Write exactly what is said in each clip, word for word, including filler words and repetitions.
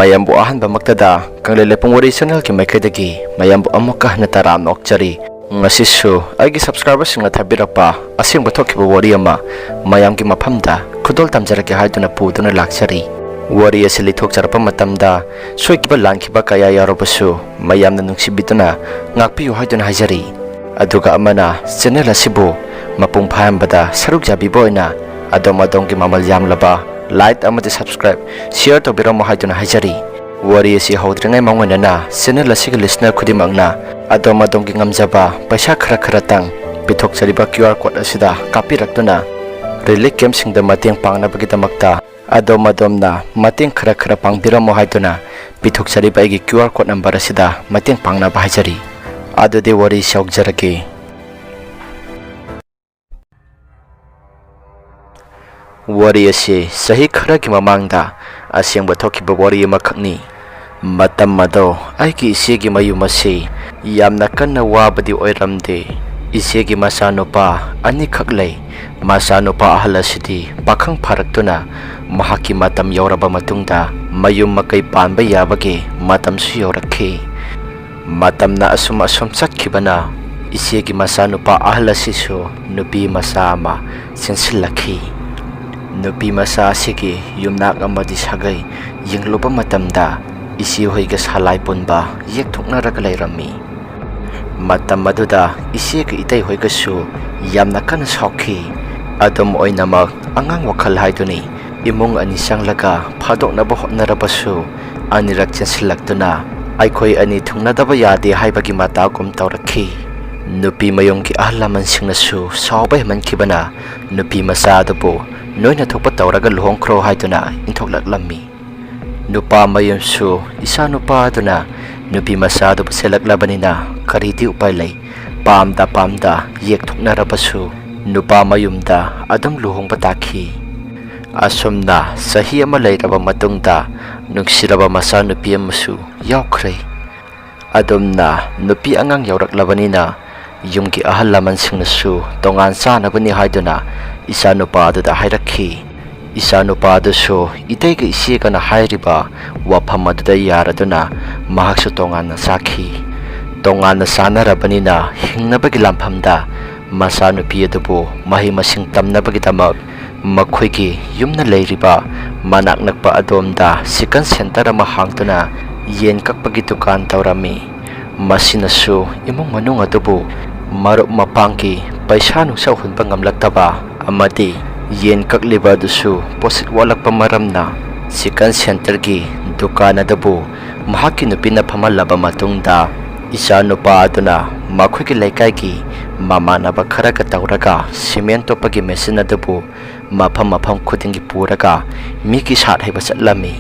ꯃꯌꯥꯝꯕꯨ ꯑꯍꯥꯟꯕꯃꯛꯇꯗ ꯀꯪꯂꯩ ꯂꯩꯄꯨꯡ ꯋꯥꯔꯤ ꯆꯦꯅꯦꯜꯒꯤ ꯃꯥꯏꯀꯩꯗꯒꯤ ꯃꯌꯥꯝꯕꯨ ꯑꯃꯨꯛꯀ ꯍꯟꯅ ꯇꯔꯥꯝꯅ ꯑꯣꯛꯆꯔꯤ꯫ ꯉꯁꯤꯁꯨ ꯑꯩꯒꯤ ꯁꯕꯁꯀ꯭ꯔꯥꯏꯕꯔꯁꯤꯡꯅ ꯊꯥꯕꯤꯔꯛꯄ ꯑꯁꯦꯡꯕ ꯊꯣꯛꯈꯤꯕ ꯋꯥꯔꯤ ꯑꯃ ꯃꯌꯥꯝꯒꯤ ꯃꯐꯝꯗ ꯈꯨꯗꯣꯜ ꯇꯝꯖꯔꯛꯀꯦ ꯍꯥꯏꯗꯨꯅ ꯄꯨꯗꯨꯅ ꯂꯥꯛꯆꯔꯤ꯫ ꯋꯥꯔꯤ ꯑꯁꯤ ꯂꯤꯊꯣꯛꯆꯔꯛꯄ ꯃꯇꯝꯗ ꯁꯣꯏꯈꯤꯕ ꯂꯥꯟꯈꯤꯕ ꯀꯌꯥ ꯌꯥꯎꯔꯕꯁꯨ ꯃꯌꯥꯝꯅ ꯅꯨꯡꯁꯤꯕꯤꯗꯨꯅ ꯉꯥꯛꯄꯤꯌꯨ ꯍꯥꯏꯗꯨꯅ ꯍꯥꯏꯖꯔꯤ꯫ ꯑꯗꯨꯒ ꯑꯃꯅ ꯆꯦꯅꯦꯜ ꯑꯁꯤꯕꯨ ꯃꯄꯨꯡ ꯐꯥꯍꯟꯕꯗ ꯁꯔꯨꯛ ꯌꯥꯕꯤꯕ ꯑꯣꯏꯅ ꯑꯗꯣꯝ ꯑꯗꯣꯝꯒꯤ ꯃꯃꯜ ꯌꯥꯝꯂꯕ ꯂꯥꯏꯛ ꯑꯃꯗꯤ ꯁꯕꯁꯀ꯭ꯔꯥꯏꯕ, ꯁꯤꯌꯔ ꯇꯧꯕꯤꯔꯝꯃꯨ ꯍꯥꯏꯗꯨꯅ ꯍꯥꯏꯖꯔꯤ꯫ ꯋꯥꯔꯤ ꯑꯁꯤ ꯍꯧꯗ꯭ꯔꯤꯉꯩ ꯃꯥꯡꯑꯣꯏꯅꯅ ꯆꯦꯅꯦꯜ ꯑꯁꯤꯒꯤ ꯂꯤꯁꯅꯔ ꯈꯨꯗꯤꯡꯃꯛꯅ ꯑꯗꯣꯝ ꯑꯗꯣꯝꯒꯤ ꯉꯝꯖꯕ ꯄꯩꯁꯥ ꯈꯔ ꯈꯔꯇꯪ ꯄꯤꯊꯣꯛꯆꯔꯤꯕ ꯀ꯭ꯌꯨ ꯑꯥꯔ ꯀꯣꯗ ꯑꯁꯤꯗ ꯀꯥꯞꯄꯤꯔꯛꯇꯨꯅ ꯔꯤꯂꯤꯐ ꯀꯦꯝꯞꯁꯤꯡꯗ ꯃꯇꯦꯡ ꯄꯥꯡꯅꯕꯒꯤꯗꯃꯛꯇ ꯑꯗꯣꯝ ꯑꯗꯣꯝꯅ ꯃꯇꯦꯡ ꯈꯔ ꯈꯔ ꯄꯥꯡꯕꯤꯔꯝꯃꯨ ꯍꯥꯏꯗꯨꯅ ꯄꯤꯊꯣꯛꯆꯔꯤꯕ ꯑꯩꯒꯤ ꯀ꯭ꯌꯨ ꯑꯥꯔ ꯀꯣꯗ ꯅꯝꯕꯔ ꯑꯁꯤꯗ ꯃꯇꯦꯡ ꯄꯥꯡꯅꯕ ꯍꯥꯏꯖꯔꯤ꯫ ꯑꯗꯨꯗꯤ ꯋꯥꯔꯤ ꯑꯁꯤ ꯍꯧꯖꯔꯒꯦ꯫ ꯋꯥꯔꯤ ꯑꯁꯤ ꯆꯍꯤ ꯈꯔꯒꯤ ꯃꯃꯥꯡꯗ ꯑꯁꯦꯡꯕ ꯊꯣꯛꯈꯤꯕ ꯋꯥꯔꯤ ꯑꯃꯈꯛꯅꯤ꯫ ꯃꯇꯝ ꯑꯗꯣ ꯑꯩꯒꯤ ꯏꯆꯦꯒꯤ ꯃꯌꯨꯝ ꯑꯁꯤ ꯌꯥꯝꯅ ꯀꯟꯅ ꯋꯥꯕꯗꯤ ꯑꯣꯏꯔꯝꯗꯦ꯫ ꯏꯆꯦꯒꯤ ꯃꯆꯥꯅꯨꯄꯥ ꯑꯅꯤꯈꯛ ꯂꯩ꯫ ꯃꯆꯥꯅꯨꯄꯥ ꯑꯍꯜ ꯑꯁꯤꯗꯤ ꯄꯥꯈꯪ ꯐꯥꯔꯛꯇꯨꯅ ꯃꯍꯥꯛꯀꯤ ꯃꯇꯝ ꯌꯧꯔꯕ ꯃꯇꯨꯡꯗ ꯃꯌꯨꯝ ꯃꯀꯩ ꯄꯥꯟꯕ ꯌꯥꯕꯒꯤ ꯃꯇꯝꯁꯨ ꯌꯧꯔꯛꯈꯤ꯫ ꯃꯇꯝꯅ ꯑꯁꯨꯝ ꯑꯁꯨꯝ ꯆꯠꯈꯤꯕꯅ ꯏꯆꯦꯒꯤ ꯃꯆꯥꯅꯨꯄꯥ ꯑꯍꯜ ꯑꯁꯤꯁꯨ ꯅꯨꯄꯤ ꯃꯆꯥ ꯑꯃ ꯆꯦꯟꯁꯤꯜꯂꯛꯈꯤ꯫ ꯅꯨꯄꯤ ꯃꯆꯥ ꯑꯁꯤꯒꯤ ꯌꯨꯝꯅꯥꯛ ꯑꯃꯗꯤ ꯁꯥꯒꯩ ꯌꯦꯡꯂꯨꯕ ꯃꯇꯝꯗ ꯏꯆꯦꯍꯣꯏꯒ ꯁꯂꯥꯏ ꯄꯨꯟꯕ ꯌꯦꯛꯊꯣꯛꯅꯔꯒ ꯂꯩꯔꯝꯃꯤ꯫ ꯃꯇꯝ ꯑꯗꯨꯗ ꯏꯆꯦꯒ ꯏꯇꯩꯍꯣꯏꯒꯁꯨ ꯌꯥꯝꯅ ꯀꯟꯅ ꯁꯥꯎꯈꯤ꯫ ꯑꯗꯨꯝ ꯑꯣꯏꯅꯃꯛ ꯑꯉꯥꯡ ꯋꯥꯈꯜ ꯍꯥꯏꯗꯨꯅꯤ꯫ ꯏꯃꯨꯡ ꯑꯅꯤ ꯆꯪꯂꯒ ꯐꯥꯗꯣꯛꯅꯕ ꯍꯣꯠꯅꯔꯕꯁꯨ ꯑꯅꯤꯔꯛ ꯆꯦꯟꯁꯤꯜꯂꯛꯇꯨꯅ ꯑꯩꯈꯣꯏ ꯑꯅꯤ ꯊꯨꯡꯅꯗꯕ ꯌꯥꯗꯦ ꯍꯥꯏꯕꯒꯤ ꯃꯇꯥꯒꯨꯝ ꯇꯧꯔꯛꯈꯤ꯫ ꯅꯨꯄꯤ ꯃꯌꯨꯝꯒꯤ ꯑꯍꯜ ꯂꯃꯟꯁꯤꯡꯅꯁꯨ ꯁꯥꯎꯕ ꯍꯦꯟꯃꯟꯈꯤꯕꯅ ꯅꯨꯄꯤ ꯃꯆꯥ ꯑꯗꯨꯕꯨ ꯅꯣꯏꯅ ꯊꯣꯛꯄ ꯇꯧꯔꯒ ꯂꯨꯍꯣꯡꯈ꯭ꯔꯣ ꯍꯥꯏꯗꯨꯅ ꯏꯟꯊꯣꯛꯂꯛꯂꯝꯃꯤ꯫ ꯅꯨꯄꯥ ꯃꯌꯨꯝꯁꯨ ꯏꯆꯥ ꯅꯨꯄꯥ ꯑꯗꯨꯅ ꯅꯨꯄꯤ ꯃꯆꯥ ꯑꯗꯨꯕꯨ ꯁꯦꯜꯂꯛꯂꯕꯅꯤꯅ ꯀꯔꯤꯗꯤ ꯎꯄꯥꯏ ꯂꯩ? ꯄꯥꯝꯗ ꯄꯥꯝꯗ ꯌꯦꯛꯊꯣꯛꯅꯔꯕꯁꯨ ꯅꯨꯄꯥ ꯃꯌꯨꯝꯗ ꯑꯗꯨꯝ ꯂꯨꯍꯣꯡꯕ ꯇꯥꯈꯤ꯫ ꯑꯁꯨꯝꯅ ꯆꯍꯤ ꯑꯃ ꯂꯩꯔꯕ ꯃꯇꯨꯡꯗ ꯅꯨꯡꯁꯤꯔꯕ ꯃꯆꯥꯅꯨꯄꯤ ꯑꯃꯁꯨ ꯌꯥꯎꯈ꯭ꯔꯦ꯫ ꯑꯗꯨꯝꯅ ꯅꯨꯄꯤ ꯑꯉꯥꯡ ꯌꯥꯎꯔꯛꯂꯕꯅꯤꯅ ꯌꯨꯝꯒꯤ ꯑꯍꯜ ꯂꯃꯟꯁꯤꯡꯅꯁꯨ ꯇꯣꯉꯥꯟ ꯆꯥꯅꯕꯅꯤ ꯍꯥꯏꯗꯨꯅ ꯏꯆꯥꯅꯨꯄꯥ ꯑꯗꯨꯗ ꯍꯥꯏꯔꯛꯈꯤ꯫ ꯏꯆꯥꯅꯨꯄꯥ ꯑꯗꯨꯁꯨ ꯏꯇꯩꯒ ꯏꯆꯦꯒꯅ ꯍꯥꯏꯔꯤꯕ ꯋꯥꯐꯝ ꯑꯗꯨꯗ ꯌꯥꯔꯗꯨꯅ ꯃꯍꯥꯛꯁꯨ ꯇꯣꯉꯥꯟꯅ ꯆꯥꯈꯤ꯫ ꯇꯣꯉꯥꯟꯅ ꯆꯥꯅꯔꯕꯅꯤꯅ ꯍꯤꯡꯅꯕꯒꯤ ꯂꯥꯟꯐꯝꯗ ꯃꯆꯥꯅꯨꯄꯤ ꯑꯗꯨꯕꯨ ꯃꯍꯩ ꯃꯁꯤꯡ ꯇꯝꯅꯕꯒꯤꯗꯃꯛ ꯃꯈꯣꯏꯒꯤ ꯌꯨꯝꯅ ꯂꯩꯔꯤꯕ ꯃꯅꯥꯛ ꯅꯛꯄ ꯑꯗꯣꯝꯗ ꯆꯤꯀꯟ ꯁꯦꯟꯇꯔ ꯑꯃ ꯍꯥꯡꯗꯨꯅ ꯌꯦꯟ ꯀꯛꯄꯒꯤ ꯗꯨꯀꯥꯟ ꯇꯧꯔꯝꯃꯤ꯫ ꯃꯁꯤꯅꯁꯨ ꯏꯃꯨꯡ ꯃꯅꯨꯡ ꯑꯗꯨꯕꯨ ꯃꯔꯨꯞ ꯃꯄꯥꯡꯒꯤ ꯄꯩꯁꯥ ꯅꯨꯡꯁꯥ ꯍꯨꯟꯕ ꯉꯝꯂꯛꯇꯕ ꯑꯃꯗꯤ ꯌꯦꯟ ꯀꯛꯂꯤꯕ ꯑꯗꯨꯁꯨ ꯄꯣꯠꯁꯤꯠ ꯋꯥꯠꯂꯛꯄ ꯃꯔꯝꯅ ꯆꯤꯀꯟ ꯁꯦꯟꯇꯔꯒꯤ ꯗꯨꯀꯥꯟ ꯑꯗꯨꯕꯨ ꯃꯍꯥꯛꯀꯤ ꯅꯨꯄꯤꯅ ꯐꯝꯍꯜꯂꯕ ꯃꯇꯨꯡꯗ, ꯏꯆꯥꯅꯨꯄꯥ ꯑꯗꯨꯅ ꯃꯈꯣꯏꯒꯤ ꯂꯩꯀꯥꯏꯒꯤ ꯃꯃꯥꯟꯅꯕ ꯈꯔꯒ ꯇꯧꯔꯒ ꯁꯤꯃꯦꯟ ꯇꯣꯠꯄꯒꯤ ꯃꯦꯆꯤꯟ ꯑꯗꯨꯕꯨ ꯃꯐꯝ ꯃꯐꯝ ꯈꯨꯗꯤꯡꯒꯤ ꯄꯨꯔꯒ ꯃꯤꯒꯤ ꯁꯥꯠ ꯍꯩꯕ ꯆꯠꯂꯝꯃꯤ꯫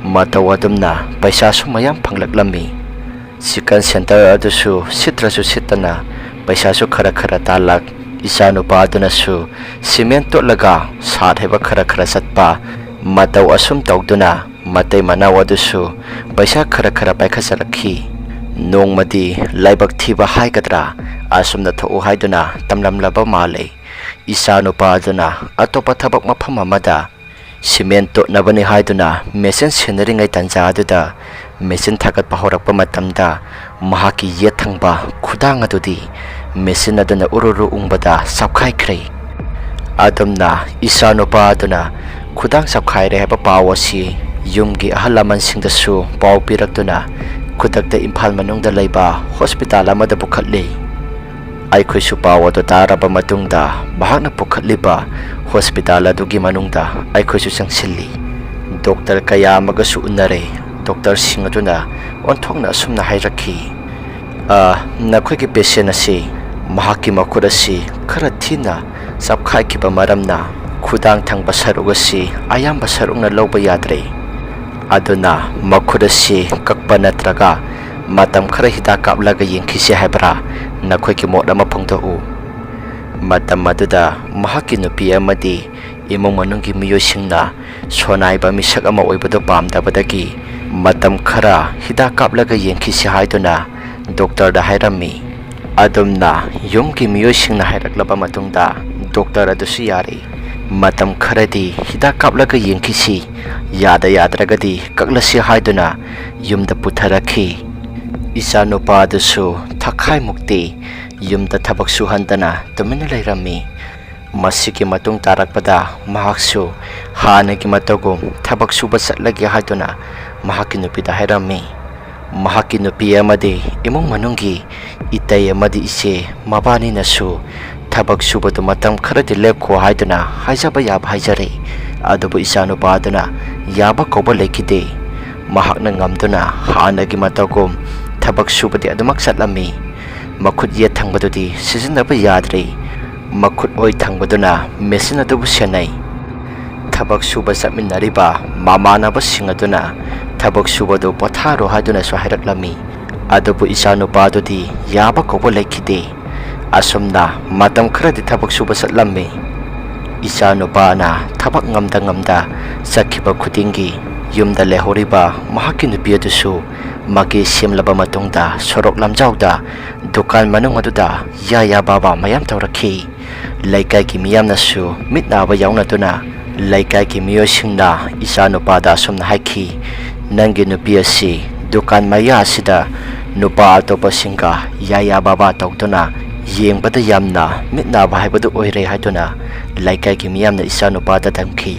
ꯃꯇꯧ ꯑꯗꯨꯝꯅ ꯄꯩꯁꯥꯁꯨ ꯃꯌꯥꯝ ꯐꯪꯂꯛꯂꯝꯃꯤ꯫ ꯆꯤꯀꯟ ꯁꯦꯟꯇꯔ ꯑꯗꯨꯁꯨ ꯁꯤꯠꯇ꯭ꯔꯁꯨ ꯁꯤꯠꯇꯅ ꯄꯩꯁꯥꯁꯨ ꯈꯔ ꯈꯔ ꯇꯥꯜꯂꯛ꯫ ꯏꯆꯥꯅꯨꯄꯥ ꯑꯗꯨꯅꯁꯨ ꯁꯤꯃꯦꯟ ꯇꯣꯠꯂꯒ ꯁꯥꯠ ꯍꯩꯕ ꯈꯔ ꯈꯔ ꯆꯠꯄ꯫ ꯃꯇꯧ ꯑꯁꯨꯝ ꯇꯧꯗꯨꯅ ꯃꯇꯩ ꯃꯅꯥꯎ ꯑꯗꯨꯁꯨ ꯄꯩꯁꯥ ꯈꯔ ꯈꯔ ꯄꯥꯏꯈꯠꯆꯔꯛꯈꯤ꯫ ꯅꯣꯡꯃꯗꯤ ꯂꯥꯏꯕꯛ ꯊꯤꯕ ꯍꯥꯏꯒꯗ꯭ꯔꯥ, ꯑꯁꯨꯝꯅ ꯊꯣꯛꯎ ꯍꯥꯏꯗꯨꯅ ꯇꯝꯂꯝꯂꯕ ꯃꯥꯜꯂꯦ꯫ ꯏꯆꯥꯅꯨꯄꯥ ꯑꯗꯨꯅ ꯑꯇꯣꯞꯄ ꯊꯕꯛ ꯃꯐꯝ ꯑꯃꯗ ꯁꯤꯃꯦꯟ ꯇꯣꯠꯅꯕꯅꯤ ꯍꯥꯏꯗꯨꯅ ꯃꯦꯆꯤꯟ ꯁꯤꯟꯅꯔꯤꯉꯩ ꯇꯥꯟꯖꯥ ꯑꯗꯨꯗ ꯃꯦꯆꯤꯟ ꯊꯥꯒꯠꯄ ꯍꯧꯔꯛꯄ ꯃꯇꯝꯗ ꯃꯍꯥꯛꯀꯤ ꯌꯦꯠ ꯊꯪꯕ ꯈꯨꯗꯥꯡ ꯑꯗꯨꯗꯤ ꯃꯦꯆꯤꯟ ꯑꯗꯨꯅ ꯎꯔꯨ ꯎꯔꯨ ꯎꯪꯕꯗ ꯆꯞꯈꯥꯏꯈ꯭ꯔꯦ꯫ ꯑꯗꯨꯝꯅ ꯏꯆꯥꯅꯨꯄꯥ ꯑꯗꯨꯅ ꯈꯨꯗꯥꯡ ꯆꯞꯈꯥꯏꯔꯦ ꯍꯥꯏꯕ ꯄꯥꯎ ꯑꯁꯤ ꯌꯨꯝꯒꯤ ꯑꯍꯜ ꯂꯃꯟꯁꯤꯡꯗꯁꯨ ꯄꯥꯎ ꯄꯤꯔꯛꯇꯨꯅ ꯈꯨꯗꯛꯇ ꯏꯝꯐꯥꯜ ꯃꯅꯨꯡꯗ ꯂꯩꯕ ꯍꯣꯁꯄꯤꯇꯥꯜ ꯑꯃꯗ ꯄꯨꯈꯠꯂꯤ꯫ ꯑꯩꯈꯣꯏꯁꯨ ꯄꯥꯎ ꯑꯗꯨ ꯇꯥꯔꯕ ꯃꯇꯨꯡꯗ ꯃꯍꯥꯛꯅ ꯄꯨꯈꯠꯂꯤꯕ ꯍꯣꯁꯄꯤꯇꯥꯜ ꯑꯗꯨꯒꯤ ꯃꯅꯨꯡꯗ ꯑꯩꯈꯣꯏꯁꯨ ꯆꯪꯁꯤꯜꯂꯤ꯫ ꯗꯣꯛꯇꯔ ꯀꯌꯥ ꯑꯃꯒꯁꯨ ꯎꯅꯔꯦ꯫ ꯗꯣꯛꯇꯔꯁꯤꯡ ꯑꯗꯨꯅ ꯑꯣꯟꯊꯣꯛꯅ ꯑꯁꯨꯝꯅ ꯍꯥꯏꯔꯛꯈꯤ, "ꯑ, ꯅꯈꯣꯏꯒꯤ ꯄꯦꯁꯦꯟ ꯑꯁꯤ ꯃꯍꯥꯛꯀꯤ ꯃꯈꯨꯠ ꯑꯁꯤ ꯈꯔ ꯊꯤꯅ ꯆꯞꯈꯥꯏꯈꯤꯕ ꯃꯔꯝꯅ ꯈꯨꯗꯥꯡ ꯊꯪꯕ ꯁꯔꯨꯛ ꯑꯁꯤ ꯑꯌꯥꯝꯕ ꯁꯔꯨꯛꯅ ꯂꯧꯕ ꯌꯥꯗ꯭ꯔꯦ꯫ ꯑꯗꯨꯅ ꯃꯈꯨꯠ ꯑꯁꯤ ꯀꯛꯄ ꯅꯠꯇ꯭ꯔꯒ ꯃꯇꯝ ꯈꯔ ꯍꯤꯗꯥꯛ ꯀꯥꯞꯂꯒ ꯌꯦꯡꯈꯤꯁꯤ ꯍꯥꯏꯕ꯭ꯔꯥ? ꯅꯈꯣꯏꯒꯤ ꯃꯣꯠ ꯑꯃ ꯐꯣꯡꯗꯣꯛꯎ꯫" ꯃꯇꯝ ꯑꯗꯨꯗ ꯃꯍꯥꯛꯀꯤ ꯅꯨꯄꯤ ꯑꯃꯗꯤ ꯏꯃꯨꯡ ꯃꯅꯨꯡꯒꯤ ꯃꯤꯑꯣꯏꯁꯤꯡꯅ ꯁꯣꯅꯥꯏꯕ ꯃꯤꯁꯛ ꯑꯃ ꯑꯣꯏꯕꯗꯨ ꯄꯥꯝꯗꯕꯗꯒꯤ ꯃꯇꯝ ꯈꯔ ꯍꯤꯗꯥꯛ ꯀꯥꯞꯂꯒ ꯌꯦꯡꯈꯤꯁꯤ ꯍꯥꯏꯗꯨꯅ ꯗꯣꯛꯇꯔꯗ ꯍꯥꯏꯔꯝꯃꯤ꯫ ꯑꯗꯨꯝꯅ ꯌꯨꯝꯒꯤ ꯃꯤꯑꯣꯏꯁꯤꯡꯅ ꯍꯥꯏꯔꯛꯂꯕ ꯃꯇꯨꯡꯗ ꯗꯣꯛꯇꯔ ꯑꯗꯨꯁꯨ ꯌꯥꯔꯦ꯫ "ꯃꯇꯝ ꯈꯔꯗꯤ ꯍꯤꯗꯥꯛ ꯀꯥꯞꯂꯒ ꯌꯦꯡꯈꯤꯁꯤ, ꯌꯥꯗ ꯌꯥꯗ꯭ꯔꯒꯗꯤ ꯀꯛꯂꯁꯤ" ꯍꯥꯏꯗꯨꯅ ꯌꯨꯝꯗ ꯄꯨꯊꯔꯛꯈꯤ꯫ ꯏꯆꯥꯅꯨꯄꯥ ꯑꯗꯨꯁꯨ ꯊꯥꯈꯥꯏꯃꯨꯛꯇꯤ ꯌꯨꯝꯗ ꯊꯕꯛ ꯁꯨꯍꯟꯗꯅ ꯇꯨꯃꯤꯟꯅ ꯂꯩꯔꯝꯃꯤ꯫ ꯃꯁꯤꯒꯤ ꯃꯇꯨꯡ ꯇꯥꯔꯛꯄꯗ ꯃꯍꯥꯛꯁꯨ ꯍꯥꯟꯅꯒꯤ ꯃꯇꯧꯒꯨꯝ ꯊꯕꯛ ꯁꯨꯕ ꯆꯠꯂꯒꯦ ꯍꯥꯏꯗꯨꯅ ꯃꯍꯥꯛꯀꯤ ꯅꯨꯄꯤꯗ ꯍꯥꯏꯔꯝꯃꯤ꯫ ꯃꯍꯥꯛꯀꯤ ꯅꯨꯄꯤ ꯑꯃꯗꯤ ꯏꯃꯨꯡ ꯃꯅꯨꯡꯒꯤ ꯏꯇꯩ ꯑꯃꯗꯤ ꯏꯆꯦ ꯃꯕꯥꯅꯤꯅꯁꯨ ꯊꯕꯛ ꯁꯨꯕꯗꯨ ꯃꯇꯝ ꯈꯔꯗꯤ ꯂꯦꯞꯈꯣ ꯍꯥꯏꯗꯨꯅ ꯍꯥꯏꯖꯕ ꯌꯥꯕ ꯍꯥꯏꯖꯔꯦ꯫ ꯑꯗꯨꯕꯨ ꯏꯆꯥꯅꯨꯄꯥ ꯑꯗꯨꯅ ꯌꯥꯕ ꯀꯧꯕ ꯂꯩꯈꯤꯗꯦ꯫ ꯃꯍꯥꯛꯅ ꯉꯝꯗꯨꯅ ꯍꯥꯟꯅꯒꯤ ꯃꯇꯧꯒꯨꯝ ꯊꯕꯛ ꯁꯨꯕꯗꯤ ꯑꯗꯨꯃꯛ ꯆꯠꯂꯝꯃꯤ꯫ ꯃꯈꯨꯠ ꯌꯦꯠ ꯊꯪꯕꯗꯨꯗꯤ ꯁꯤꯖꯤꯟꯅꯕ ꯌꯥꯗ꯭ꯔꯦ꯫ ꯃꯈꯨꯠ ꯑꯣꯏ ꯊꯪꯕꯗꯨꯅ ꯃꯦꯆꯤꯟ ꯑꯗꯨꯕꯨ ꯁꯦꯟꯅꯩ꯫ ꯊꯕꯛ ꯁꯨꯕ ꯆꯠꯃꯤꯟꯅꯔꯤꯕ ꯃꯃꯥꯟꯅꯕꯁꯤꯡ ꯑꯗꯨꯅ ꯊꯕꯛ ꯁꯨꯕꯗꯨ ꯄꯣꯊꯥꯔꯣ ꯍꯥꯏꯗꯨꯅꯁꯨ ꯍꯥꯏꯔꯛꯂꯝꯃꯤ꯫ ꯑꯗꯨꯕꯨ ꯏꯆꯥꯅꯨꯄꯥꯗꯨꯗꯤ ꯌꯥꯕ ꯀꯧꯕ ꯂꯩꯈꯤꯗꯦ꯫ ꯑꯁꯨꯝꯅ ꯃꯇꯝ ꯈꯔꯗꯤ ꯊꯕꯛ ꯁꯨꯕ ꯆꯠꯂꯝꯃꯤ꯫ ꯏꯆꯥꯅꯨꯄꯥꯅ ꯊꯕꯛ ꯉꯝꯗ ꯉꯝꯗ ꯆꯠꯈꯤꯕ ꯈꯨꯗꯤꯡꯒꯤ ꯌꯨꯝꯗ ꯂꯩꯍꯧꯔꯤꯕ ꯃꯍꯥꯛꯀꯤ ꯅꯨꯄꯤ ꯑꯗꯨꯁꯨ ꯃꯀꯦ ꯁꯦꯝꯂꯕ ꯃꯇꯨꯡꯗ ꯁꯣꯔꯣꯛ ꯂꯝꯖꯥꯎꯗ ꯗꯨꯀꯥꯟ ꯃꯅꯨꯡ ꯑꯗꯨꯗ ꯌꯥꯌꯥ ꯕꯥꯕꯥ ꯃꯌꯥꯝ ꯇꯧꯔꯛꯈꯤ꯫ ꯂꯩꯀꯥꯏꯒꯤ ꯃꯤꯌꯥꯝꯅꯁꯨ ꯃꯤꯠ ꯅꯥꯕ ꯌꯥꯎꯅꯗꯨꯅ ꯂꯩꯀꯥꯏꯒꯤ ꯃꯤꯑꯣꯏꯁꯤꯡꯅ ꯏꯆꯥꯅꯨꯄꯥꯗ ꯑꯁꯨꯝꯅ ꯍꯥꯏꯈꯤ, "ꯅꯪꯒꯤ ꯅꯨꯄꯤ ꯑꯁꯤ ꯗꯨꯀꯥꯟ ꯃꯌꯥ ꯑꯁꯤꯗ ꯅꯨꯄꯥ ꯑꯇꯣꯞꯄꯁꯤꯡꯒ ꯌꯥꯌꯥ ꯕꯥꯕꯥ ꯇꯧꯗꯨꯅ ꯌꯦꯡꯕꯗ ꯌꯥꯝꯅ ꯃꯤꯠ ꯅꯥꯕ ꯍꯥꯏꯕꯗꯨ ꯑꯣꯏꯔꯦ" ꯍꯥꯏꯗꯨꯅ ꯂꯩꯀꯥꯏꯒꯤ ꯃꯤꯌꯥꯝꯅ ꯏꯆꯥꯅꯨꯄꯥꯗ ꯗꯝꯈꯤ꯫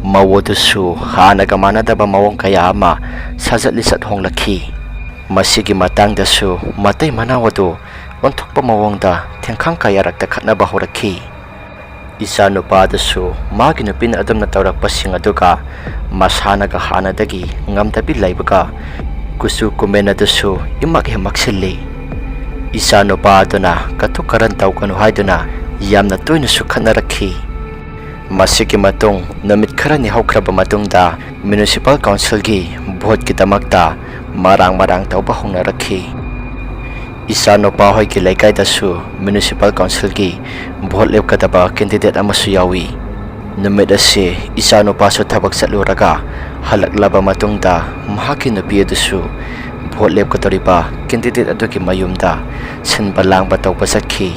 ꯃꯧ ꯑꯗꯨꯁꯨ ꯍꯥꯟꯅꯒ ꯃꯥꯟꯅꯗꯕ ꯃꯑꯣꯡ ꯀꯌꯥ ꯑꯃ ꯁꯥꯖꯠ ꯂꯤꯆꯠ ꯍꯣꯡꯂꯛꯈꯤ꯫ ꯃꯁꯤꯒꯤ ꯃꯇꯥꯡꯗꯁꯨ ꯃꯇꯩ ꯃꯅꯥꯎ ꯑꯗꯨ ꯑꯣꯟꯊꯣꯛꯄ ꯃꯑꯣꯡꯗ ꯊꯦꯡꯈꯥꯡ ꯀꯌꯥꯔꯛꯇ ꯈꯠꯅꯕ ꯍꯧꯔꯛꯈꯤ꯫ ꯏꯆꯥꯅꯨꯄꯥꯗꯨꯁꯨ ꯃꯥꯒꯤ ꯅꯨꯄꯤꯅ ꯑꯗꯨꯝꯅ ꯇꯧꯔꯛꯄꯁꯤꯡ ꯑꯗꯨꯒ ꯃꯁꯥꯅꯒ ꯍꯥꯟꯅꯗꯒꯤ ꯉꯝꯗꯕꯤ ꯂꯩꯕꯒ ꯀꯨꯆꯨ ꯀꯨꯃꯦꯟ ꯑꯗꯨꯁꯨ ꯏꯃꯛ ꯍꯦꯛ ꯃꯛꯁꯤꯜꯂꯤ꯫ ꯏꯆꯥꯅꯨꯄꯥ ꯑꯗꯨꯅ ꯀꯇꯨ ꯀꯔꯟ ꯇꯧꯒꯅꯨ ꯍꯥꯏꯗꯨꯅ ꯌꯥꯝꯅ ꯇꯣꯏꯅꯁꯨ ꯈꯠꯅꯔꯛꯈꯤ꯫ ꯃꯁꯤꯒꯤ ꯃꯇꯨꯡ ꯅꯨꯃꯤꯠ ꯈꯔꯅꯤ ꯍꯧꯈ꯭ꯔꯕ ꯃꯇꯨꯡꯗ ꯃ꯭ꯌꯨꯅꯤꯁꯤꯄꯥꯜ ꯀꯥꯎꯟꯁꯤꯜꯒꯤ ꯚꯣꯠꯀꯤꯗꯃꯛꯇ ꯃꯔꯥꯡ ꯃꯔꯥꯡ ꯇꯧꯕ ꯍꯧꯅꯔꯛꯈꯤ꯫ ꯏꯆꯥꯅꯨꯄꯥ ꯍꯣꯏꯒꯤ ꯂꯩꯀꯥꯏꯗꯁꯨ ꯃ꯭ꯌꯨꯅꯤꯁꯤꯄꯥꯜ ꯀꯥꯎꯟꯁꯤꯜꯒꯤ ꯚꯣꯠ ꯂꯦꯞꯀꯗꯕ ꯀꯦꯟꯗꯤꯗꯦꯠ ꯑꯃꯁꯨ ꯌꯥꯎꯏ꯫ ꯅꯨꯃꯤꯠ ꯑꯁꯤ ꯏꯆꯥꯅꯨꯄꯥꯁꯨ ꯊꯕꯛ ꯆꯠꯂꯨꯔꯒ ꯍꯜꯂꯛꯂꯕ ꯃꯇꯨꯡꯗ ꯃꯍꯥꯛꯀꯤ ꯅꯨꯄꯤ ꯑꯗꯨꯁꯨ ꯚꯣꯠ ꯂꯦꯞꯀꯗꯧꯔꯤꯕ ꯀꯦꯟꯗꯤꯗꯦꯠ ꯑꯗꯨꯒꯤ ꯃꯌꯨꯝꯗ ꯁꯤꯟꯕ ꯂꯥꯡꯕ ꯇꯧꯕ ꯆꯠꯈꯤ꯫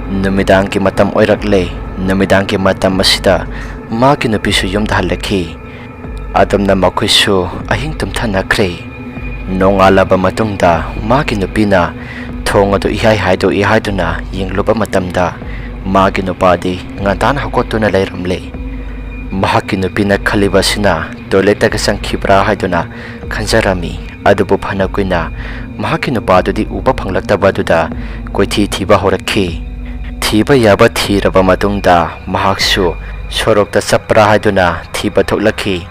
ꯅꯨꯃꯤꯗꯥꯡꯒꯤ ꯃꯇꯝ ꯑꯣꯏꯔꯛꯂꯦ꯫ ꯅꯨꯃꯤꯗꯥꯡꯒꯤ ꯃꯇꯝ ꯑꯁꯤꯗ ꯃꯥꯒꯤ ꯅꯨꯄꯤꯁꯨ ꯌꯨꯝꯗ ꯍꯜꯂꯛꯈꯤ꯫ ꯑꯗꯨꯝꯅ ꯃꯈꯣꯏꯁꯨ ꯑꯍꯤꯡ ꯇꯨꯝꯊꯅꯈ꯭ꯔꯦ꯫ ꯅꯣꯡꯉꯥꯜꯂꯕ ꯃꯇꯨꯡꯗ ꯃꯥꯒꯤ ꯅꯨꯄꯤꯅ ꯊꯣꯡ ꯑꯗꯨ ꯏꯍꯥꯏ ꯍꯥꯏꯗꯣꯛꯏ ꯍꯥꯏꯗꯨꯅ ꯌꯦꯡꯂꯨꯕ ꯃꯇꯝꯗ, ꯃꯥꯒꯤ ꯅꯨꯄꯥꯗꯤ ꯉꯟꯇꯥꯅ ꯍꯧꯒꯠꯇꯨꯅ ꯂꯩꯔꯝꯂꯦ꯫ ꯃꯍꯥꯛꯀꯤ ꯅꯨꯄꯤꯅ ꯈꯜꯂꯤꯕ ꯑꯁꯤꯅ ꯇꯣꯏꯂꯦꯠꯇꯒ ꯆꯪꯈꯤꯕ꯭ꯔꯥ ꯍꯥꯏꯗꯨꯅ ꯈꯟꯖꯔꯝꯃꯤ꯫ ꯑꯗꯨꯕꯨ ꯐꯅ ꯀꯨꯏꯅ ꯃꯍꯥꯛꯀꯤ ꯅꯨꯄꯥꯗꯨꯗꯤ ꯎꯕ ꯐꯪꯂꯛꯇꯕ ꯑꯗꯨꯗ ꯀꯣꯏꯊꯤ ꯊꯤꯕ ꯍꯧꯔꯛꯈꯤ꯫ ꯊꯤꯕ ꯌꯥꯕ ꯊꯤꯔꯕ ꯃꯇꯨꯡꯗ ꯃꯍꯥꯛꯁꯨ ꯁꯣꯔꯣꯛꯇ ꯆꯠꯄ꯭ꯔꯥ ꯍꯥꯏꯗꯨꯅ ꯊꯤꯕ ꯊꯣꯛꯂꯛꯈꯤ꯫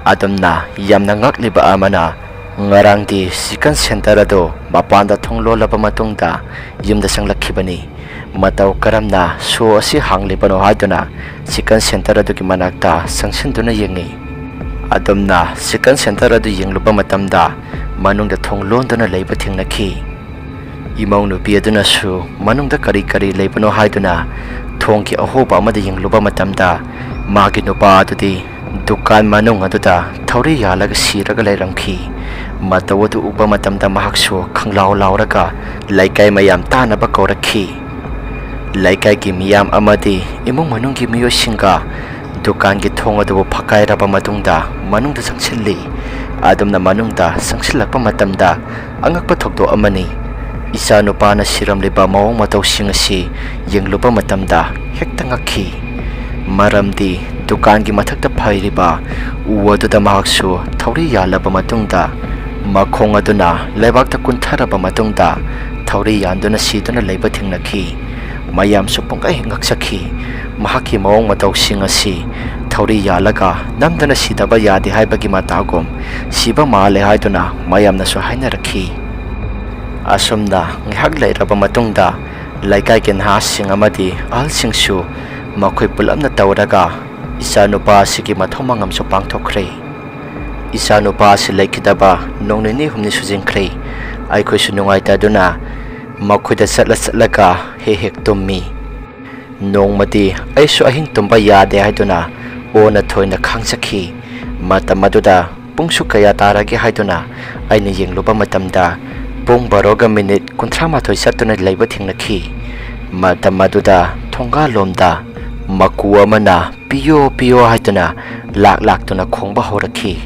ꯑꯗꯨꯝꯅ ꯌꯥꯝꯅ ꯉꯛꯂꯤꯕ ꯑꯃꯅ, ꯉꯔꯥꯡꯗꯤ ꯆꯤꯀꯟ ꯁꯦꯟꯇꯔ ꯑꯗꯨ ꯃꯄꯥꯟꯗ ꯊꯣꯡ ꯂꯣꯜꯂꯕ ꯃꯇꯨꯡꯗ ꯌꯨꯝꯗ ꯆꯪꯂꯛꯈꯤꯕꯅꯤ꯫ ꯃꯇꯧ ꯀꯔꯝꯅ ꯁꯣ ꯑꯁꯤ ꯍꯥꯡꯂꯤꯕꯅꯣ ꯍꯥꯏꯗꯨꯅ ꯆꯤꯀꯟ ꯁꯦꯟꯇꯔ ꯑꯗꯨꯒꯤ ꯃꯅꯥꯛꯇ ꯆꯪꯁꯤꯟꯗꯨꯅ ꯌꯦꯡꯉꯤ꯫ ꯑꯗꯨꯝꯅ ꯆꯤꯀꯟ ꯁꯦꯟꯇꯔ ꯑꯗꯨ ꯌꯦꯡꯂꯨꯕ ꯃꯇꯝꯗ ꯃꯅꯨꯡꯗ ꯊꯣꯡ ꯂꯣꯟꯗꯨꯅ ꯂꯩꯕ ꯊꯦꯡꯅꯈꯤ꯫ ꯏꯃꯧ ꯅꯨꯄꯤ ꯑꯗꯨꯅꯁꯨ ꯃꯅꯨꯡꯗ ꯀꯔꯤ ꯀꯔꯤ ꯂꯩꯕꯅꯣ ꯍꯥꯏꯗꯨꯅ ꯊꯣꯡꯒꯤ ꯑꯍꯣꯕ ꯑꯃꯗ ꯌꯦꯡꯂꯨꯕ ꯃꯇꯝꯗ, ꯃꯥꯒꯤ ꯅꯨꯄꯥ ꯑꯗꯨꯗꯤ ꯗꯨꯀꯥꯟ ꯃꯅꯨꯡ ꯑꯗꯨꯗ ꯊꯧꯔꯤ ꯌꯥꯜꯂꯒ ꯁꯤꯔꯒ ꯂꯩꯔꯝꯈꯤ꯫ ꯃꯇꯧ ꯑꯗꯨ ꯎꯕ ꯃꯇꯝꯗ ꯃꯍꯥꯛꯁꯨ ꯈꯪꯂꯥꯎ ꯂꯥꯎꯔꯒ ꯂꯩꯀꯥꯏ ꯃꯌꯥꯝ ꯇꯥꯅꯕ ꯀꯧꯔꯛꯈꯤ꯫ ꯂꯩꯀꯥꯏꯒꯤ ꯃꯤꯌꯥꯝ ꯑꯃꯗꯤ ꯏꯃꯨꯡ ꯃꯅꯨꯡꯒꯤ ꯃꯤꯑꯣꯏꯁꯤꯡꯒ ꯗꯨꯀꯥꯟꯒꯤ ꯊꯣꯡ ꯑꯗꯨꯕꯨ ꯐꯛꯀꯥꯏꯔꯕ ꯃꯇꯨꯡꯗ ꯃꯅꯨꯡꯗ ꯆꯪꯁꯤꯜꯂꯤ꯫ ꯑꯗꯨꯝꯅ ꯃꯅꯨꯡꯗ ꯆꯪꯁꯤꯜꯂꯛꯄ ꯃꯇꯝꯗ ꯑꯉꯛꯄ ꯊꯧꯗꯣꯛ ꯑꯃꯅꯤ꯫ ꯏꯆꯥ ꯅꯨꯄꯥꯅ ꯁꯤꯔꯝꯂꯤꯕ ꯃꯑꯣꯡ ꯃꯇꯧꯁꯤꯡ ꯑꯁꯤ ꯌꯦꯡꯂꯨꯕ ꯃꯇꯝꯗ ꯍꯦꯛꯇ ꯉꯛꯈꯤ꯫ ꯃꯔꯝꯗꯤ ꯗꯨꯀꯥꯟꯒꯤ ꯃꯊꯛꯇ ꯐꯩꯔꯤꯕ ꯎ ꯑꯗꯨꯗ ꯃꯍꯥꯛꯁꯨ ꯊꯧꯔꯤ ꯌꯥꯜꯂꯕ ꯃꯇꯨꯡꯗ, ꯃꯈꯣꯡ ꯑꯗꯨꯅ ꯂꯩꯕꯥꯛꯇ ꯀꯨꯟꯊꯔꯕ ꯃꯇꯨꯡꯗ, ꯊꯧꯔꯤ ꯌꯥꯟꯗꯨꯅ ꯁꯤꯗꯨꯅ ꯂꯩꯕ ꯊꯦꯡꯅꯈꯤ꯫ ꯃꯌꯥꯝꯁꯨ ꯄꯨꯡꯉꯛ ꯉꯛꯆꯈꯤ꯫ ꯃꯍꯥꯛꯀꯤ ꯃꯑꯣꯡ ꯃꯇꯧꯁꯤꯡ ꯑꯁꯤ ꯊꯧꯔꯤ ꯌꯥꯜꯂꯒ ꯅꯝꯗꯅ ꯁꯤꯗꯕ ꯌꯥꯗꯦ ꯍꯥꯏꯕꯒꯤ ꯃꯇꯥꯒꯨꯝ ꯁꯤꯕ ꯃꯥꯜꯂꯦ ꯍꯥꯏꯗꯨꯅ ꯃꯌꯥꯝꯅꯁꯨ ꯍꯥꯏꯅꯔꯛꯈꯤ꯫ ꯑꯁꯨꯝꯅ ꯉꯥꯏꯍꯥꯛ ꯂꯩꯔꯕ ꯃꯇꯨꯡꯗ, ꯂꯩꯀꯥꯏꯒꯤ ꯅꯍꯥꯁꯤꯡ ꯑꯃꯗꯤ ꯑꯍꯜꯁꯤꯡꯁꯨ ꯃꯈꯣꯏ ꯄꯨꯂꯞꯅ ꯇꯧꯔꯒ ꯏꯆꯥꯅꯨꯄꯥ ꯑꯁꯤꯒꯤ ꯃꯊꯧ ꯃꯉꯝꯁꯨ ꯄꯥꯡꯊꯣꯛꯈ꯭ꯔꯦ꯫ ꯏꯆꯥꯅꯨꯄꯥ ꯑꯁꯤ ꯂꯩꯈꯤꯗꯕ ꯅꯣꯡ ꯅꯤꯅꯤ ꯍꯨꯝꯅꯤ ꯁꯨꯖꯤꯟꯈ꯭ꯔꯦ꯫ ꯑꯩꯈꯣꯏꯁꯨ ꯅꯨꯡꯉꯥꯏꯇꯗꯨꯅ ꯃꯈꯣꯏꯗ ꯆꯠꯂ ꯆꯠꯂꯒ ꯍꯦꯛ ꯍꯦꯛ ꯇꯨꯝꯃꯤ꯫ ꯅꯣꯡꯃꯗꯤ ꯑꯩꯁꯨ ꯑꯍꯤꯡ ꯇꯨꯝꯕ ꯌꯥꯗꯦ ꯍꯥꯏꯗꯨꯅ ꯑꯣꯟꯅ ꯊꯣꯏꯅ ꯈꯥꯡꯖꯈꯤ꯫ ꯃꯇꯝ ꯑꯗꯨꯗ ꯄꯨꯡꯁꯨ ꯀꯌꯥ ꯇꯥꯔꯒꯦ ꯍꯥꯏꯗꯨꯅ ꯑꯩꯅ ꯌꯦꯡꯂꯨꯕ ꯃꯇꯝꯗ, ꯄꯨꯡ ꯕꯥꯔꯣꯒ ꯃꯤꯅꯤꯠ ꯀꯨꯟꯊ꯭ꯔꯥ ꯃꯥꯊꯣꯏ ꯆꯠꯇꯨꯅ ꯂꯩꯕ ꯊꯦꯡꯅꯈꯤ꯫ ꯃꯇꯝ ꯑꯗꯨꯗ ꯊꯣꯡꯒꯥꯜꯂꯣꯝꯗ ꯃꯀꯨ ꯑꯃꯅ "ꯄꯤꯌꯣ, ꯄꯤꯌꯣ" ꯍꯥꯏꯗꯨꯅ ꯂꯥꯛ ꯂꯥꯛꯇꯨꯅ ꯈꯣꯡꯕ ꯍꯧꯔꯛꯈꯤ꯫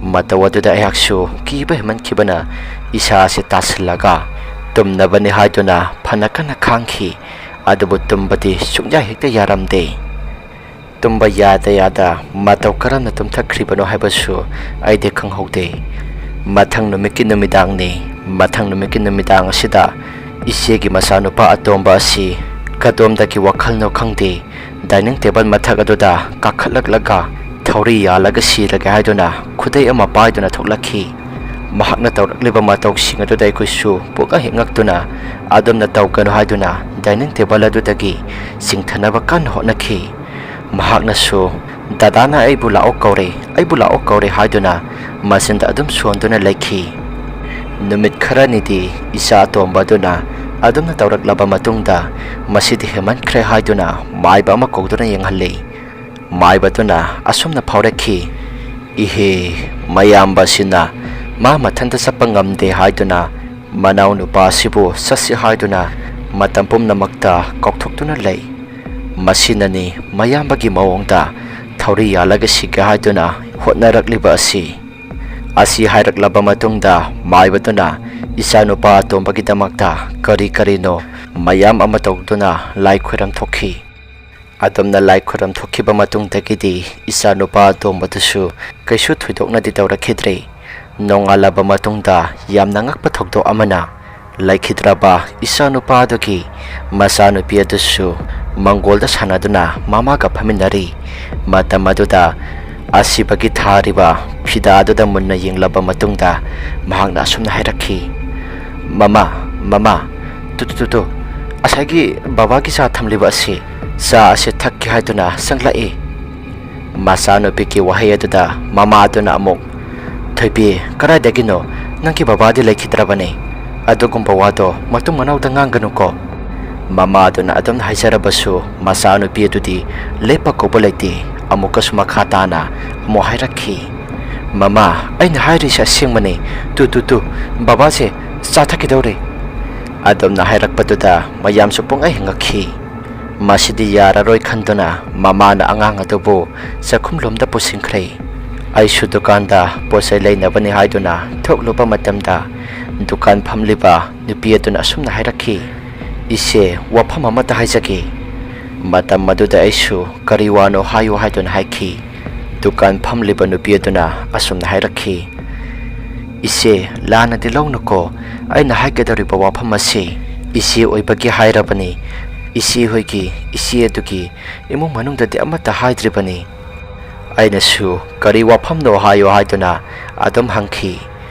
ꯃꯇꯧ ꯑꯗꯨꯗ ꯑꯩꯍꯥꯛꯁꯨ ꯀꯤꯕ ꯍꯦꯟꯃꯟꯈꯤꯕꯅ ꯏꯁꯥ ꯑꯁꯤ ꯇꯥꯁꯤꯜꯂꯒ ꯇꯨꯝꯅꯕꯅꯤ ꯍꯥꯏꯗꯨꯅ ꯐꯅ ꯀꯟꯅ ꯈꯥꯡꯈꯤ꯫ ꯑꯗꯨꯕꯨ ꯇꯨꯝꯕꯗꯤ ꯁꯨꯡꯌꯥ ꯍꯦꯛꯇ ꯌꯥꯔꯝꯗꯦ꯫ ꯇꯨꯝꯕ ꯌꯥꯗ ꯌꯥꯗ ꯃꯇꯧ ꯀꯔꯝꯅ ꯇꯨꯝꯊꯈ꯭ꯔꯤꯕꯅꯣ ꯍꯥꯏꯕꯁꯨ ꯑꯩꯗꯤ ꯈꯪꯍꯧꯗꯦ꯫ ꯃꯊꯪ ꯅꯨꯃꯤꯠꯀꯤ ꯅꯨꯃꯤꯗꯥꯡꯅꯤ꯫ ꯃꯊꯪ ꯅꯨꯃꯤꯠꯀꯤ ꯅꯨꯃꯤꯗꯥꯡ ꯑꯁꯤꯗ ꯏꯆꯦꯒꯤ ꯃꯆꯥꯅꯨꯄꯥ ꯑꯇꯣꯝꯕ ꯑꯁꯤ ꯀꯗꯣꯝꯗꯒꯤ ꯋꯥꯈꯜꯅꯣ ꯈꯪꯗꯦ, dining table ꯃꯊꯛ ꯑꯗꯨꯗ ꯀꯥꯈꯠꯂꯛꯂꯒ ꯊꯧꯔꯤ ꯌꯥꯜꯂꯒ ꯁꯤꯔꯒꯦ ꯍꯥꯏꯗꯨꯅ ꯈꯨꯗꯩ ꯑꯃ ꯄꯥꯏꯗꯨꯅ ꯊꯣꯛꯂꯛꯈꯤ꯫ ꯃꯍꯥꯛꯅ ꯇꯧꯔꯛꯂꯤꯕ ꯃꯇꯧꯁꯤꯡ ꯑꯗꯨꯗ ꯑꯩꯈꯣꯏꯁꯨ ꯄꯨꯛꯉꯛ ꯍꯦꯛ ꯉꯛꯇꯨꯅ ꯑꯗꯨꯝꯅ ꯇꯧꯒꯅꯨ ꯍꯥꯏꯗꯨꯅ dining table ꯑꯗꯨꯗꯒꯤ ꯆꯤꯡꯊꯅꯕ ꯀꯟꯅ ꯍꯣꯠꯅꯈꯤ꯫ ꯃꯍꯥꯛꯅꯁꯨ "ꯗꯗꯥꯅ ꯑꯩꯕꯨ ꯂꯥꯛꯑꯣ ꯀꯧꯔꯦ, ꯑꯩꯕꯨ ꯂꯥꯛꯑꯣ ꯀꯧꯔꯦ" ꯍꯥꯏꯗꯨꯅ ꯃꯆꯤꯟꯗ ꯑꯗꯨꯝ ꯁꯣꯟꯗꯨꯅ ꯂꯩꯈꯤ꯫ ꯅꯨꯃꯤꯠ ꯈꯔꯅꯤꯗꯤ ꯏꯆꯥ ꯑꯇꯣꯝꯕ ꯑꯗꯨꯅ ꯑꯗꯨꯝꯅ ꯇꯧꯔꯛꯂꯕ ꯃꯇꯨꯡꯗ ꯃꯁꯤꯗꯤ ꯍꯦꯟꯃꯟꯈ꯭ꯔꯦ ꯍꯥꯏꯗꯨꯅ ꯃꯥꯏꯕ ꯑꯃ ꯀꯧꯗꯨꯅ ꯌꯦꯡꯍꯜꯂꯤ꯫ ꯃꯥꯏꯕꯗꯨꯅ ꯑꯁꯨꯝꯅ ꯐꯥꯎꯔꯛꯈꯤ, "ꯏꯍꯦ, ꯃꯌꯥꯝꯕꯁꯤꯅ ꯃꯥ ꯃꯊꯟꯇ ꯆꯠꯄ ꯉꯝꯗꯦ ꯍꯥꯏꯗꯨꯅ ꯃꯅꯥꯎ ꯅꯨꯄꯥ ꯑꯁꯤꯕꯨ ꯆꯠꯁꯤ ꯍꯥꯏꯗꯨꯅ ꯃꯇꯝ ꯄꯨꯝꯅꯃꯛꯇ ꯀꯧꯊꯣꯛꯇꯨꯅ ꯂꯩ꯫ ꯃꯁꯤꯅꯅꯤ ꯃꯌꯥꯝꯕꯒꯤ ꯃꯑꯣꯡꯗ ꯊꯧꯔꯤ ꯌꯥꯜꯂꯒ ꯁꯤꯒꯦ ꯍꯥꯏꯗꯨꯅ ꯍꯣꯠꯅꯔꯛꯂꯤꯕ ꯑꯁꯤ"꯫ ꯑꯁꯤ ꯍꯥꯏꯔꯛꯂꯕ ꯃꯇꯨꯡꯗ ꯃꯥꯏꯕꯗꯨꯅ ꯏꯆꯥꯅꯨꯄꯥ ꯑꯇꯣꯝꯕꯒꯤꯗꯃꯛꯇ ꯀꯔꯤ ꯀꯔꯤꯅꯣ ꯃꯌꯥꯝ ꯑꯃ ꯇꯧꯗꯨꯅ ꯂꯥꯏ ꯈꯣꯏꯔꯝ ꯊꯣꯛꯈꯤ꯫ ꯑꯗꯨꯝꯅ ꯂꯥꯏ ꯈꯨꯔꯨꯝ ꯊꯣꯛꯈꯤꯕ ꯃꯇꯨꯡꯗꯒꯤꯗꯤ ꯏꯆꯥꯅꯨꯄꯥ ꯑꯇꯣꯝꯕꯗꯨꯁꯨ ꯀꯩꯁꯨ ꯊꯣꯏꯗꯣꯛꯅꯗꯤ ꯇꯧꯔꯛꯈꯤꯗ꯭ꯔꯦ꯫ ꯅꯣꯡꯉꯥꯜꯂꯕ ꯃꯇꯨꯡꯗ ꯌꯥꯝꯅ ꯉꯛꯄ ꯊꯧꯗꯣꯛ ꯑꯃꯅ ꯂꯩꯈꯤꯗ꯭ꯔꯕ ꯏꯆꯥꯅꯨꯄꯥꯗꯨꯒꯤ ꯃꯆꯥꯅꯨꯄꯤ ꯑꯗꯨꯁꯨ ꯃꯪꯒꯣꯜꯗ ꯁꯥꯟꯅꯗꯨꯅ ꯃꯃꯥꯒ ꯐꯝꯃꯤꯟꯅꯔꯤ꯫ ꯃꯇꯝ ꯑꯗꯨꯗ ꯑꯁꯤꯕꯒꯤ ꯊꯥꯔꯤꯕ ꯐꯤꯗꯥ ꯑꯗꯨꯗ ꯃꯨꯟꯅ ꯌꯦꯡꯂꯕ ꯃꯇꯨꯡꯗ ꯃꯍꯥꯛꯅ ꯑꯁꯨꯝꯅ ꯍꯥꯏꯔꯛꯈꯤ, "ꯃꯃꯥ, ꯃꯃꯥ, ꯇꯨ, ꯇꯨ, ꯇꯨ, ꯇꯨ, ꯉꯁꯥꯏꯒꯤ ꯕꯕꯥꯒꯤ ꯆꯥ ꯊꯝꯂꯤꯕ ꯑꯁꯤ, ꯆꯥ ꯑꯁꯤ ꯊꯛꯀꯦ ꯍꯥꯏꯗꯨꯅ ꯆꯪꯂꯛꯏ"꯫ ꯃꯆꯥꯅꯨꯄꯤꯒꯤ ꯋꯥꯍꯩ ꯑꯗꯨꯗ ꯃꯃꯥ ꯑꯗꯨꯅ ꯑꯃꯨꯛ, "ꯊꯣꯏꯕꯤ, ꯀꯗꯥꯏꯗꯒꯤꯅꯣ? ꯅꯪꯒꯤ ꯕꯕꯥꯗꯤ ꯂꯩꯈꯤꯗ꯭ꯔꯕꯅꯤ꯫ ꯑꯗꯨꯒꯨꯝꯕ ꯋꯥꯗꯣ ꯃꯇꯨꯡ ꯃꯅꯥꯎꯗ ꯉꯥꯡꯒꯅꯨꯀꯣ"꯫ ꯃꯃꯥ ꯑꯗꯨꯅ ꯑꯗꯨꯝ ꯍꯥꯏꯖꯔꯕꯁꯨ ꯃꯆꯥꯅꯨꯄꯤ ꯑꯗꯨꯗꯤ ꯂꯦꯞꯄ ꯀꯧꯕ ꯂꯩꯇꯦ꯫ ꯑꯃꯨꯛꯀꯁꯨ ꯃꯈꯥ ꯇꯥꯅ ꯑꯃꯨꯛ ꯍꯥꯏꯔꯛꯈꯤ, "ꯃꯃꯥ, ꯑꯩꯅ ꯍꯥꯏꯔꯤꯁꯦ ꯑꯁꯦꯡꯕꯅꯤ꯫ ꯇꯨ, ꯇꯨ, ꯇꯨ, ꯕꯕꯥꯁꯦ ꯆꯥ ꯊꯛꯈꯤꯗꯧꯔꯦ"꯫ ꯑꯗꯨꯝꯅ ꯍꯥꯏꯔꯛꯄꯗꯨꯗ ꯃꯌꯥꯝꯁꯨ ꯄꯨꯡꯉꯛ ꯉꯛꯈꯤ꯫ ꯃꯁꯤꯗꯤ ꯌꯥꯔꯔꯣꯏ ꯈꯟꯗꯨꯅ ꯃꯃꯥꯅ ꯑꯉꯥꯡ ꯑꯗꯨꯕꯨ ꯆꯥꯛꯈꯨꯝꯂꯣꯝꯗ ꯄꯨꯁꯤꯟꯈ꯭ꯔꯦ꯫ ꯑꯩꯁꯨ ꯗꯨꯀꯥꯟꯗ ꯄꯣꯠ ꯆꯩ ꯂꯩꯅꯕꯅꯤ ꯍꯥꯏꯗꯨꯅ ꯊꯣꯛꯂꯨꯕ ꯃꯇꯝꯗ, ꯗꯨꯀꯥꯟ ꯐꯝꯂꯤꯕ ꯅꯨꯄꯤ ꯑꯗꯨꯅ ꯑꯁꯨꯝꯅ ꯍꯥꯏꯔꯛꯈꯤ, "ꯏꯆꯦ, ꯋꯥꯐꯝ ꯑꯃꯇ ꯍꯥꯏꯖꯒꯦ꯫" ꯃꯇꯝ ꯑꯗꯨꯗ ꯑꯩꯁꯨ ꯀꯔꯤ ꯋꯥꯅꯣ ꯍꯥꯏꯌꯨ ꯍꯥꯏꯗꯨꯅ ꯍꯥꯏꯈꯤ꯫ ꯗꯨꯀꯥꯟ ꯐꯝꯂꯤꯕ ꯅꯨꯄꯤ ꯑꯗꯨꯅ ꯑꯁꯨꯝꯅ ꯍꯥꯏꯔꯛꯈꯤ, "ꯏꯆꯦ, ꯂꯥꯟꯅꯗꯤ ꯂꯧꯅꯨꯀꯣ, ꯑꯩꯅ ꯍꯥꯏꯒꯗꯧꯔꯤꯕ ꯋꯥꯐꯝ ꯑꯁꯤ ꯏꯆꯦ ꯑꯣꯏꯕꯒꯤ ꯍꯥꯏꯔꯕꯅꯤ꯫ ꯏꯆꯦ ꯍꯣꯏꯒꯤ ꯏꯆꯦ ꯑꯗꯨꯒꯤ ꯏꯃꯨꯡ ꯃꯅꯨꯡꯗꯗꯤ ꯑꯃꯠꯇ ꯍꯥꯏꯗ꯭ꯔꯤꯕꯅꯤ꯫" ꯑꯩꯅꯁꯨ ꯀꯔꯤ ꯋꯥꯐꯝꯅꯣ ꯍꯥꯏꯌꯣ ꯍꯥꯏꯗꯨꯅ ꯑꯗꯨꯝ ꯍꯪꯈꯤ꯫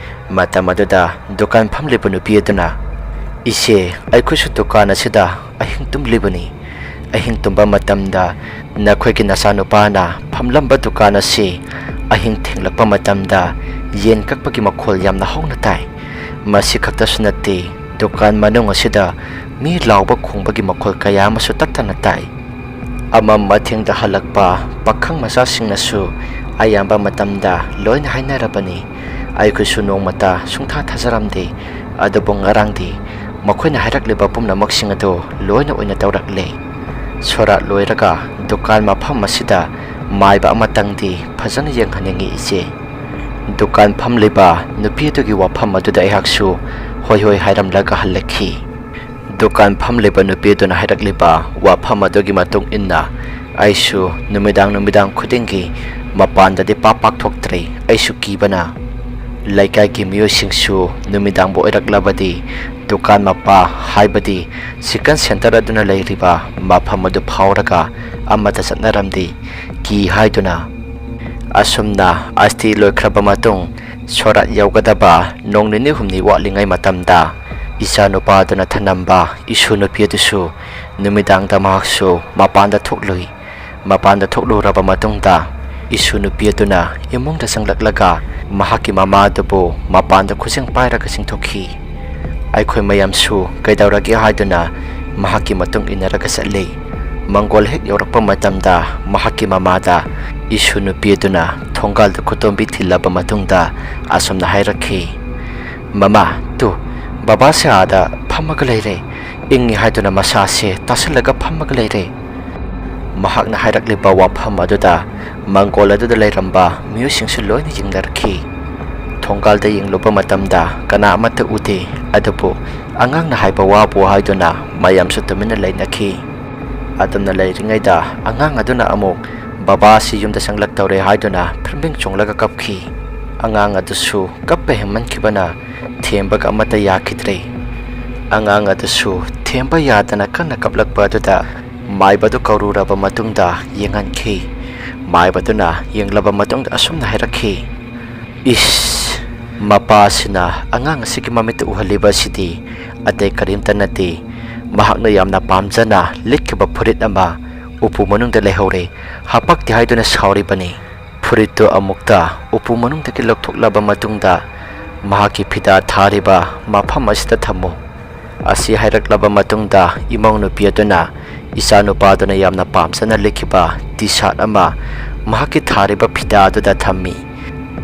ꯃꯇꯝ ꯑꯗꯨꯗ ꯗꯨꯀꯥꯟ ꯐꯝꯂꯤꯕ ꯅꯨꯄꯤ ꯑꯗꯨꯅ, "ꯏꯆꯦ, ꯑꯩꯈꯣꯏꯁꯨ ꯗꯨꯀꯥꯟ ꯑꯁꯤꯗ ꯑꯍꯤꯡ ꯇꯨꯝꯂꯤꯕꯅꯤ꯫ ꯑꯍꯤꯡ ꯇꯨꯝꯕ ꯃꯇꯝꯗ ꯅꯈꯣꯏꯒꯤ ꯅꯆꯥꯅꯨꯄꯥꯅ ꯐꯝꯂꯝꯕ ꯗꯨꯀꯥꯟ ꯑꯁꯤ ꯑꯍꯤꯡ ꯊꯦꯡꯂꯛꯄ ꯃꯇꯝꯗ ꯌꯦꯟ ꯀꯛꯄꯒꯤ ꯃꯈꯣꯜ ꯌꯥꯝꯅ ꯍꯧꯅ ꯇꯥꯏ꯫ ꯃꯁꯤ ꯈꯛꯇꯁꯨ ꯅꯠꯇꯦ, ꯗꯨꯀꯥꯟ ꯃꯅꯨꯡ ꯑꯁꯤꯗ ꯃꯤ ꯂꯥꯎꯕ ꯈꯣꯡꯕꯒꯤ ꯃꯈꯣꯜ ꯀꯌꯥ ꯑꯃꯁꯨ ꯇꯠꯇꯅ ꯇꯥꯏ꯫ ꯑꯃꯝ ꯑꯊꯦꯡꯗ ꯍꯜꯂꯛꯄ ꯄꯥꯈꯪ ꯃꯆꯥꯁꯤꯡꯅꯁꯨ ꯑꯌꯥꯝꯕ ꯃꯇꯝꯗ ꯂꯣꯏꯅ ꯍꯥꯏꯅꯔꯕꯅꯤ꯫ ꯑꯩꯈꯣꯏꯁꯨ ꯅꯣꯡꯃꯇ ꯁꯨꯡꯊꯥ ꯊꯥꯖꯔꯝꯗꯦ꯫ ꯑꯗꯨꯕꯨ ꯉꯔꯥꯡꯗꯤ ꯃꯈꯣꯏꯅ ꯍꯥꯏꯔꯛꯂꯤꯕ ꯄꯨꯝꯅꯃꯛꯁꯤꯡ ꯑꯗꯨ ꯂꯣꯏꯅ ꯑꯣꯏꯅ ꯇꯧꯔꯛꯂꯦ꯫ ꯁꯣꯔꯥꯠ ꯂꯣꯏꯔꯒ ꯗꯨꯀꯥꯟ ꯃꯐꯝ ꯑꯁꯤꯗ ꯃꯥꯏꯕ ꯑꯃꯇꯪꯗꯤ ꯐꯖꯅ ꯌꯦꯡꯍꯟꯅꯤꯡꯏ ꯏꯆꯦ꯫" ꯗꯨꯀꯥꯟ ꯐꯝꯂꯤꯕ ꯅꯨꯄꯤ ꯑꯗꯨꯒꯤ ꯋꯥꯐꯝ ꯑꯗꯨꯗ ꯑꯩꯍꯥꯛꯁꯨ ꯍꯣꯏ ꯍꯣꯏ ꯍꯥꯏꯔꯝꯂꯒ ꯍꯜꯂꯛꯈꯤ꯫ ꯗꯨꯀꯥꯟ ꯐꯝꯂꯤꯕ ꯅꯨꯄꯤ ꯑꯗꯨꯅ ꯍꯥꯏꯔꯛꯂꯤꯕ ꯋꯥꯐꯝ ꯑꯗꯨꯒꯤ ꯃꯇꯨꯡ ꯏꯟꯅ ꯑꯩꯁꯨ ꯅꯨꯃꯤꯗꯥꯡ ꯅꯨꯃꯤꯗꯥꯡ ꯈꯨꯗꯤꯡꯒꯤ ꯃꯄꯥꯟꯗꯗꯤ ꯄꯥꯛ ꯄꯥꯛ ꯊꯣꯛꯇ꯭ꯔꯦ꯫ ꯑꯩꯁꯨ ꯀꯤꯕꯅ꯫ ꯂꯩꯀꯥꯏꯒꯤ ꯃꯤꯑꯣꯏꯁꯤꯡꯁꯨ ꯅꯨꯃꯤꯗꯥꯡꯕꯨ ꯑꯣꯏꯔꯛꯂꯕꯗꯤ ꯗꯨꯀꯥꯟ ꯃꯄꯥ, ꯍꯥꯏꯕꯗꯤ ꯆꯤꯀꯟ ꯁꯦꯟꯇꯔ ꯑꯗꯨꯅ ꯂꯩꯔꯤꯕ ꯃꯐꯝ ꯑꯗꯨ ꯐꯥꯎꯔꯒ ꯑꯃꯠꯇ ꯆꯠꯅꯔꯝꯗꯦ, ꯀꯤ ꯍꯥꯏꯗꯨꯅ꯫ ꯑꯁꯨꯝꯅ ꯑꯁꯇꯤ ꯂꯣꯏꯈ꯭ꯔꯕ ꯃꯇꯨꯡ, ꯁꯣꯔꯥꯠ ꯌꯧꯒꯗꯕ ꯅꯣꯡ ꯅꯤꯅꯤ ꯍꯨꯝꯅꯤ ꯋꯥꯠꯂꯤꯉꯩ ꯃꯇꯝꯗ, ꯏꯆꯥꯅꯨꯄꯥ ꯑꯗꯨꯅ ꯊꯅꯝꯕ ꯏꯁꯨ ꯅꯨꯄꯤ ꯑꯗꯨꯁꯨ ꯅꯨꯃꯤꯗꯥꯡꯗ ꯃꯍꯥꯛꯁꯨ ꯃꯄꯥꯟꯗ ꯊꯣꯛꯂꯨꯏ꯫ ꯃꯄꯥꯟꯗ ꯊꯣꯛꯂꯨꯔꯕ ꯃꯇꯨꯡꯗ, ꯏꯁꯨ ꯅꯨꯄꯤ ꯑꯗꯨꯅ ꯏꯃꯨꯡꯗ ꯆꯪꯂꯛꯂꯒ ꯃꯍꯥꯛꯀꯤ ꯃꯃꯥ ꯑꯗꯨꯕꯨ ꯃꯄꯥꯟꯗ ꯈꯨꯖꯤꯡ ꯄꯥꯏꯔꯒ ꯆꯤꯡꯊꯣꯛꯈꯤ꯫ ꯑꯩꯈꯣꯏ ꯃꯌꯥꯝꯁꯨ ꯀꯩꯗꯧꯔꯒꯦ ꯍꯥꯏꯗꯨꯅ ꯃꯍꯥꯛꯀꯤ ꯃꯇꯨꯡ ꯏꯟꯅꯔꯒ ꯆꯠꯂꯤ꯫ ꯃꯪꯒꯣꯜ ꯍꯦꯛ ꯌꯧꯔꯛꯄ ꯃꯇꯝꯗ, ꯃꯍꯥꯛꯀꯤ ꯃꯃꯥꯗ ꯏꯁꯨ ꯅꯨꯄꯤ ꯑꯗꯨꯅ ꯊꯣꯡꯒꯥꯜꯗ ꯈꯨꯇꯣꯝꯕꯤ ꯊꯤꯜꯂꯕ ꯃꯇꯨꯡꯗ ꯑꯁꯨꯝꯅ ꯍꯥꯏꯔꯛꯈꯤ, "ꯃꯃꯥ, ꯇꯨ, ꯕꯕꯥꯁꯦ ꯑꯥꯗ ꯐꯝꯃꯒ ꯂꯩꯔꯦ꯫ ꯏꯪꯉꯤ ꯍꯥꯏꯗꯨꯅ ꯃꯁꯥꯁꯦ ꯇꯥꯁꯤꯜꯂꯒ ꯐꯝꯃꯒ ꯂꯩꯔꯦ꯫ ꯃꯍꯥꯛꯅ ꯍꯥꯏꯔꯛꯂꯤꯕ ꯋꯥꯐꯝ ꯑꯗꯨꯗ ꯃꯪꯒꯣꯜ ꯑꯗꯨꯗ ꯂꯩꯔꯝꯕ ꯃꯤꯑꯣꯏꯁꯤꯡꯁꯨ ꯂꯣꯏꯅ ꯌꯦꯡꯅꯔꯛꯈꯤ꯫ ꯊꯣꯡꯒꯥꯜꯗ ꯌꯦꯡꯂꯨꯕ ꯃꯇꯝꯗ ꯀꯅꯥ ꯑꯃꯠꯇ ꯎꯗꯦ꯫ ꯑꯗꯨꯕꯨ ꯑꯉꯥꯡꯅ ꯍꯥꯏꯕ ꯋꯥꯕꯨ ꯍꯥꯏꯗꯨꯅ ꯃꯌꯥꯝꯁꯨ ꯇꯨꯃꯤꯟꯅ ꯂꯩꯅꯈꯤ꯫ ꯑꯗꯨꯝꯅ ꯂꯩꯔꯤꯉꯩꯗ ꯑꯉꯥꯡ ꯑꯗꯨꯅ ꯑꯃꯨꯛ ꯕꯕꯥ ꯑꯁꯤ ꯌꯨꯝꯗ ꯆꯪꯂꯛꯇꯧꯔꯦ ꯍꯥꯏꯗꯨꯅ ꯐꯤꯔꯃꯤꯡ ꯆꯣꯡꯂꯒ ꯀꯞꯈꯤ꯫ ꯑꯉꯥꯡ ꯑꯗꯨꯁꯨ ꯀꯞꯄ ꯍꯦꯟꯃꯟꯈꯤꯕꯅ ꯊꯦꯝꯕꯒ ꯑꯃꯠꯇ ꯌꯥꯈꯤꯗ꯭ꯔꯦ꯫ ꯑꯉꯥꯡ ꯑꯗꯨꯁꯨ ꯊꯦꯝꯕ ꯌꯥꯗꯅ ꯀꯟꯅ ꯀꯞꯂꯛꯄ ꯑꯗꯨꯗ ꯃꯥꯏꯕꯗꯨ ꯀꯧꯔꯨꯔꯕ ꯃꯇꯨꯡꯗ ꯌꯦꯡꯍꯟꯈꯤ꯫ ꯃꯥꯏꯕꯗꯨꯅ ꯌꯦꯡꯂꯕ ꯃꯇꯨꯡꯗ ꯑꯁꯨꯝꯅ ꯍꯥꯏꯔꯛꯈꯤ, "ꯏꯁ, ꯃꯄꯥꯁꯤꯅ ꯑꯉꯥꯡ ꯑꯁꯤꯒꯤ ꯃꯃꯤꯠꯇ ꯎꯍꯜꯂꯤꯕ ꯑꯁꯤꯗꯤ ꯑꯇꯩ ꯀꯔꯤꯝꯇ ꯅꯠꯇꯦ꯫ ꯃꯍꯥꯛꯅ ꯌꯥꯝꯅ ꯄꯥꯝꯖꯅ ꯂꯤꯠꯈꯤꯕ ꯐꯨꯔꯤꯠ ꯑꯃ ꯎꯄꯨ ꯃꯅꯨꯡꯗ ꯂꯩꯍꯧꯔꯦ꯫ ꯍꯥꯄꯛꯇꯦ ꯍꯥꯏꯗꯨꯅ ꯁꯥꯎꯔꯤꯕꯅꯤ꯫ ꯐꯨꯔꯤꯠꯇꯨ ꯑꯃꯨꯛꯇ ꯎꯄꯨ ꯃꯅꯨꯡꯗꯒꯤ ꯂꯧꯊꯣꯛꯂꯕ ꯃꯇꯨꯡꯗ ꯃꯍꯥꯛꯀꯤ ꯐꯤꯗꯥ ꯊꯥꯔꯤꯕ ꯃꯐꯝ ꯑꯁꯤꯗ ꯊꯝꯃꯨ꯫" ꯑꯁꯤ ꯍꯥꯏꯔꯛꯂꯕ ꯃꯇꯨꯡꯗ ꯏꯃꯧ ꯅꯨꯄꯤ ꯑꯗꯨꯅ ꯏꯆꯥꯅꯨꯄꯥꯗꯨꯅ ꯌꯥꯝꯅ ꯄꯥꯝꯖꯅ ꯂꯤꯠꯈꯤꯕ ꯇꯤ ꯁꯥꯔꯠ ꯑꯃ ꯃꯍꯥꯛꯀꯤ ꯊꯥꯔꯤꯕ ꯐꯤꯗꯥ ꯑꯗꯨꯗ ꯊꯝꯃꯤ꯫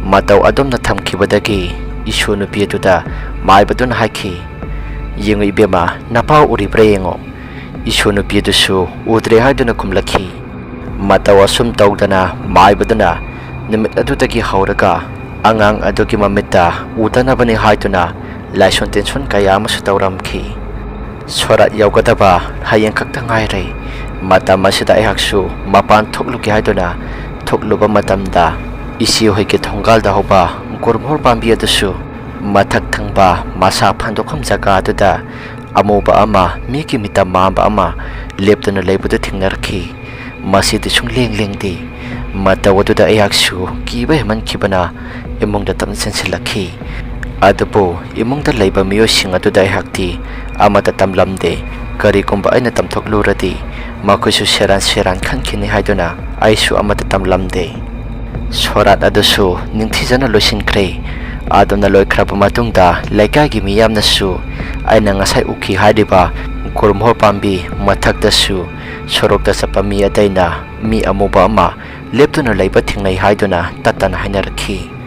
ꯃꯇꯧ ꯑꯗꯨꯝꯅ ꯊꯝꯈꯤꯕꯗꯒꯤ ꯏꯁꯨ ꯅꯨꯄꯤ ꯑꯗꯨꯗ ꯃꯥꯏꯕꯗꯨꯅ ꯍꯥꯏꯈꯤ, "ꯌꯦꯡꯉꯨ ꯏꯕꯦꯝꯃ, ꯅꯄꯥ ꯎꯔꯤꯕ꯭ꯔꯥ ꯌꯦꯡꯉꯨ꯫" ꯏꯁꯨ ꯅꯨꯄꯤ ꯑꯗꯨꯁꯨ ꯎꯗ꯭ꯔꯦ ꯍꯥꯏꯗꯨꯅ ꯈꯨꯝꯂꯛꯈꯤ꯫ ꯃꯇꯧ ꯑꯁꯨꯝ ꯇꯧꯗꯅ ꯃꯥꯏꯕꯗꯨꯅ ꯅꯨꯃꯤꯠ ꯑꯗꯨꯗꯒꯤ ꯍꯧꯔꯒ ꯑꯉꯥꯡ ꯑꯗꯨꯒꯤ ꯃꯃꯤꯠꯇ ꯎꯗꯅꯕꯅꯤ ꯍꯥꯏꯗꯨꯅ ꯂꯥꯏꯁꯣꯟ ꯇꯤꯟꯁꯣꯟ ꯀꯌꯥ ꯑꯃꯁꯨ ꯇꯧꯔꯝꯈꯤ꯫ ꯁꯣꯔꯥꯠ ꯌꯧꯒꯗꯕ ꯍꯌꯦꯡ ꯈꯛꯇ ꯉꯥꯏꯔꯦ꯫ ꯃꯇꯝ ꯑꯁꯤꯗ ꯑꯩꯍꯥꯛꯁꯨ ꯃꯄꯥꯟ ꯊꯣꯛꯂꯨꯒꯦ ꯍꯥꯏꯗꯨꯅ ꯊꯣꯛꯂꯨꯕ ꯃꯇꯝꯗ ꯏꯆꯦ ꯍꯣꯏꯒꯤ ꯊꯣꯡꯒꯥꯜꯗ ꯍꯧꯕ ꯒꯨꯔꯃꯣꯍꯣꯔ ꯄꯥꯝꯕꯤ ꯑꯗꯨꯁꯨ ꯃꯊꯛ ꯊꯪꯕ ꯃꯁꯥ ꯐꯟꯗꯣꯛꯐꯝ ꯖꯒꯥ ꯑꯗꯨꯗ ꯑꯃꯨꯕ ꯑꯃ, ꯃꯤꯒꯤ ꯃꯤꯇꯝ ꯃꯥꯟꯕ ꯑꯃ ꯂꯦꯞꯇꯨꯅ ꯂꯩꯕꯗꯨ ꯊꯦꯡꯅꯔꯛꯈꯤ꯫ ꯃꯁꯤꯗꯤ ꯁꯨꯡꯂꯦꯡ ꯂꯦꯡꯗꯦ꯫ ꯃꯇꯧ ꯑꯗꯨꯗ ꯑꯩꯍꯥꯛꯁꯨ ꯀꯤꯕ ꯍꯦꯟꯃꯟꯈꯤꯕꯅ ꯏꯃꯨꯡꯗ ꯇꯞꯅ ꯆꯦꯟꯁꯤꯜꯂꯛꯈꯤ꯫ ꯑꯗꯨꯕꯨ ꯏꯃꯨꯡꯗ ꯂꯩꯕ ꯃꯤꯑꯣꯏꯁꯤꯡ ꯑꯗꯨꯗ ꯑꯩꯍꯥꯛꯇꯤ ꯑꯃꯠꯇ ꯇꯝꯂꯝꯗꯦ꯫ ꯀꯔꯤꯒꯨꯝꯕ ꯑꯩꯅ ꯇꯝꯊꯣꯛꯂꯨꯔꯗꯤ ꯃꯈꯣꯏꯁꯨ ꯁꯦꯔꯥꯟ ꯁꯦꯔꯥꯟ ꯈꯟꯈꯤꯅꯤ ꯍꯥꯏꯗꯨꯅ ꯑꯩꯁꯨ ꯑꯃꯠꯇ ꯇꯝꯂꯝꯗꯦ꯫ ꯁꯣꯔꯥꯠ ꯑꯗꯨꯁꯨ ꯅꯤꯡꯊꯤꯖꯅ ꯂꯣꯏꯁꯤꯟꯈ꯭ꯔꯦ꯫ ꯑꯗꯨꯅ ꯂꯣꯏꯈ꯭ꯔꯕ ꯃꯇꯨꯡꯗ ꯂꯩꯀꯥꯏꯒꯤ ꯃꯤꯌꯥꯝꯅꯁꯨ ꯑꯩꯅ ꯉꯁꯥꯏ ꯎꯈꯤ ꯍꯥꯏꯔꯤꯕ ꯒꯨꯔꯃꯣꯍꯣꯔ ꯄꯥꯝꯕꯤ ꯃꯊꯛꯇꯁꯨ ꯁꯣꯔꯣꯛꯇ ꯆꯠꯄ ꯃꯤ ꯑꯇꯩꯅ ꯃꯤ ꯑꯃꯨꯕ ꯑꯃ ꯂꯦꯞꯇꯨꯅ ꯂꯩꯕ ꯊꯦꯡꯅꯩ ꯍꯥꯏꯗꯨꯅ ꯇꯠꯇꯅ ꯍꯥꯏꯅꯔꯛꯈꯤ꯫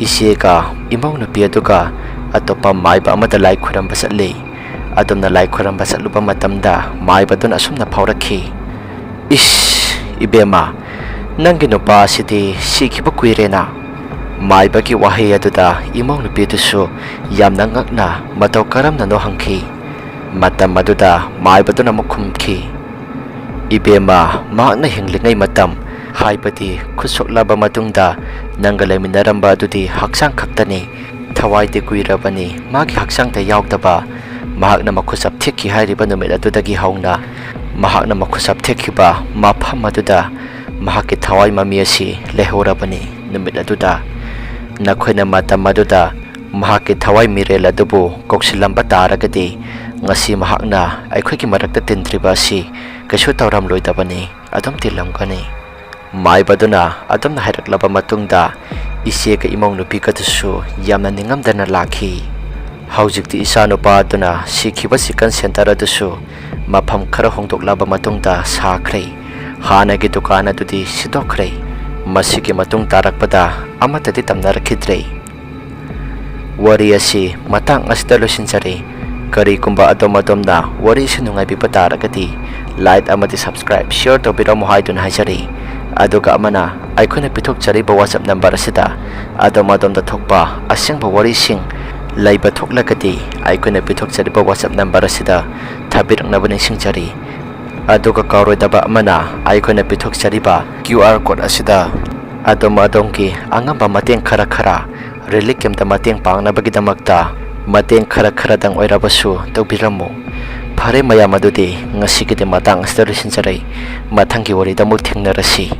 ꯏꯆꯦꯒ ꯏꯃꯧ ꯅꯨꯄꯤ ꯑꯗꯨꯒ ꯑꯇꯣꯞꯄ ꯃꯥꯏꯕ ꯑꯃꯗ ꯂꯥꯏ ꯈꯨꯔꯝꯕ ꯆꯠꯂꯤ꯫ ꯑꯗꯨꯝꯅ ꯂꯥꯏ ꯈꯣꯏꯔꯝꯕ ꯆꯠꯂꯨꯕ ꯃꯇꯝꯗ ꯃꯥꯏꯕꯗꯨꯅ ꯑꯁꯨꯝꯅ ꯐꯥꯎꯔꯛꯈꯤ, "ꯏꯁ, ꯏꯕꯦꯝꯃ, ꯅꯪꯒꯤ ꯅꯨꯄꯥ ꯑꯁꯤꯗꯤ ꯁꯤꯈꯤꯕ ꯀꯨꯏꯔꯦꯅ?" ꯃꯥꯏꯕꯒꯤ ꯋꯥꯍꯩ ꯑꯗꯨꯗ ꯏꯃꯧ ꯅꯨꯄꯤꯗꯨꯁꯨ ꯌꯥꯝꯅ ꯉꯛꯅ ꯃꯇꯧ ꯀꯔꯝꯅꯅꯣ ꯍꯪꯈꯤ꯫ ꯃꯇꯝ ꯑꯗꯨꯗ ꯃꯥꯏꯕꯗꯨꯅ ꯑꯃꯨꯛ ꯈꯨꯝꯈꯤ, "ꯏꯕꯦꯝꯃ, ꯃꯍꯥꯛꯅ ꯍꯤꯡꯂꯤꯉꯩ ꯃꯇꯝ, ꯍꯥꯏꯕꯗꯤ ꯈꯨꯠ ꯁꯣꯛꯂꯕ ꯃꯇꯨꯡꯗ ꯅꯪꯒ ꯂꯩꯃꯤꯟꯅꯔꯝꯕ ꯑꯗꯨꯗꯤ ꯍꯛꯆꯥꯡ ꯈꯛꯇꯅꯤ꯫ ꯊꯋꯥꯏꯗꯤ ꯀꯨꯏꯔꯕꯅꯤ ꯃꯥꯒꯤ ꯍꯛꯆꯥꯡꯗ ꯌꯥꯎꯗꯕ꯫ ꯃꯍꯥꯛꯅ ꯃꯈꯨꯠ ꯆꯞꯊꯦꯛꯈꯤ ꯍꯥꯏꯔꯤꯕ ꯅꯨꯃꯤꯠ ꯑꯗꯨꯗꯒꯤ ꯍꯧꯅ ꯃꯍꯥꯛꯅ ꯃꯈꯨꯠ ꯆꯞꯊꯦꯛꯈꯤꯕ ꯃꯐꯝ ꯑꯗꯨꯗ ꯃꯍꯥꯛꯀꯤ ꯊꯋꯥꯏ ꯃꯃꯤ ꯑꯁꯤ ꯂꯩꯍꯧꯔꯕꯅꯤ꯫ ꯅꯨꯃꯤꯠ ꯑꯗꯨꯗ ꯅꯈꯣꯏꯅ ꯃꯇꯝ ꯑꯗꯨꯗ ꯃꯍꯥꯛꯀꯤ ꯊꯋꯥꯏ ꯃꯤꯔꯦꯜ ꯑꯗꯨꯕꯨ ꯀꯧꯁꯤꯜꯂꯝꯕ ꯇꯥꯔꯒꯗꯤ ꯉꯁꯤ ꯃꯍꯥꯛꯅ ꯑꯩꯈꯣꯏꯒꯤ ꯃꯔꯛꯇ ꯇꯤꯟꯗ꯭ꯔꯤꯕ ꯑꯁꯤ ꯀꯩꯁꯨ ꯇꯧꯔꯝꯂꯣꯏꯗꯕꯅꯤ꯫ ꯑꯗꯨꯝ ꯇꯤꯜꯂꯝꯒꯅꯤ꯫" ꯃꯥꯏꯕꯗꯨꯅ ꯑꯗꯨꯝꯅ ꯍꯥꯏꯔꯛꯂꯕ ꯃꯇꯨꯡꯗ ꯏꯆꯦꯒ ꯏꯃꯧ ꯅꯨꯄꯤꯒꯗꯨꯁꯨ ꯌꯥꯝꯅ ꯅꯤꯡꯉꯝꯗꯅ ꯂꯥꯛꯈꯤ꯫ ꯍꯧꯖꯤꯛꯇꯤ ꯏꯆꯥꯅꯨꯄꯥ ꯑꯗꯨꯅ ꯁꯤꯈꯤꯕ ꯆꯤꯀꯟ ꯁꯦꯟꯇꯔ ꯑꯗꯨꯁꯨ ꯃꯐꯝ ꯈꯔ ꯍꯣꯡꯗꯣꯛꯂꯕ ꯃꯇꯨꯡꯗ ꯁꯥꯈ꯭ꯔꯦ꯫ ꯍꯥꯟꯅꯒꯤ ꯗꯨꯀꯥꯟ ꯑꯗꯨꯗꯤ ꯁꯤꯗꯣꯛꯈ꯭ꯔꯦ꯫ ꯃꯁꯤꯒꯤ ꯃꯇꯨꯡ ꯇꯥꯔꯛꯄꯗ ꯑꯃꯠꯇꯗꯤ ꯇꯝꯅꯔꯛꯈꯤꯗ꯭ꯔꯦ꯫ ꯋꯥꯔꯤ ꯑꯁꯤ ꯃꯇꯥꯡ ꯑꯁꯤꯗ ꯂꯣꯏꯁꯤꯟꯖꯔꯦ꯫ ꯀꯔꯤꯒꯨꯝꯕ ꯑꯗꯣꯝ ꯑꯗꯣꯝꯅ ꯋꯥꯔꯤ ꯑꯁꯤ ꯅꯨꯡꯉꯥꯏꯕꯤꯕ ꯇꯥꯔꯒꯗꯤ like ꯑꯃꯗꯤ subscribe, share ꯇꯧꯕꯤꯔꯝꯃꯨ ꯍꯥꯏꯗꯨꯅ ꯍꯥꯏꯖꯔꯤ꯫ ꯑꯗꯨꯒ ꯑꯃꯅ, ꯑꯩꯈꯣꯏꯅ ꯄꯤꯊꯣꯛꯆꯔꯤꯕ WhatsApp number ꯑꯁꯤꯗ ꯑꯗꯣꯝ ꯑꯗꯣꯝꯗ ꯊꯣꯛꯄ ꯑꯁꯦꯡꯕ ꯋꯥꯔꯤꯁꯤꯡ ꯂꯩꯕ ꯊꯣꯛꯂꯒꯗꯤ ꯑꯩꯈꯣꯏꯅ ꯄꯤꯊꯣꯛꯆꯔꯤꯕ WhatsApp number ꯑꯁꯤꯗ ꯊꯥꯕꯤꯔꯛꯅꯕ ꯅꯤꯡꯁꯤꯡꯖꯔꯤ꯫ ꯑꯗꯨꯒ ꯀꯥꯎꯔꯣꯏꯗꯕ ꯑꯃꯅ, ꯑꯩꯈꯣꯏꯅ ꯄꯤꯊꯣꯛꯆꯔꯤꯕ QR code ꯑꯁꯤꯗ ꯑꯗꯣꯝ ꯑꯗꯣꯝꯒꯤ ꯑꯉꯝꯕ ꯃꯇꯦꯡ ꯈꯔ ꯈꯔ relief camp ꯇ ꯃꯇꯦꯡ ꯄꯥꯡꯅꯕꯒꯤꯗꯃꯛꯇ ꯃꯇꯦꯡ ꯈꯔ ꯈꯔꯗꯪ ꯑꯣꯏꯔꯕꯁꯨ ꯇꯧꯕꯤꯔꯝꯃꯨ꯫ ꯐꯔꯦ ꯃꯌꯥꯝ, ꯑꯗꯨꯗꯤ ꯉꯁꯤꯒꯤꯗꯤ ꯃꯇꯥꯡ ꯑꯁꯤꯗ ꯂꯣꯏꯁꯤꯟꯖꯔꯦ꯫ ꯃꯊꯪꯒꯤ ꯋꯥꯔꯤꯗ ꯑꯃꯨꯛ ꯊꯦꯡꯅꯔꯁꯤ꯫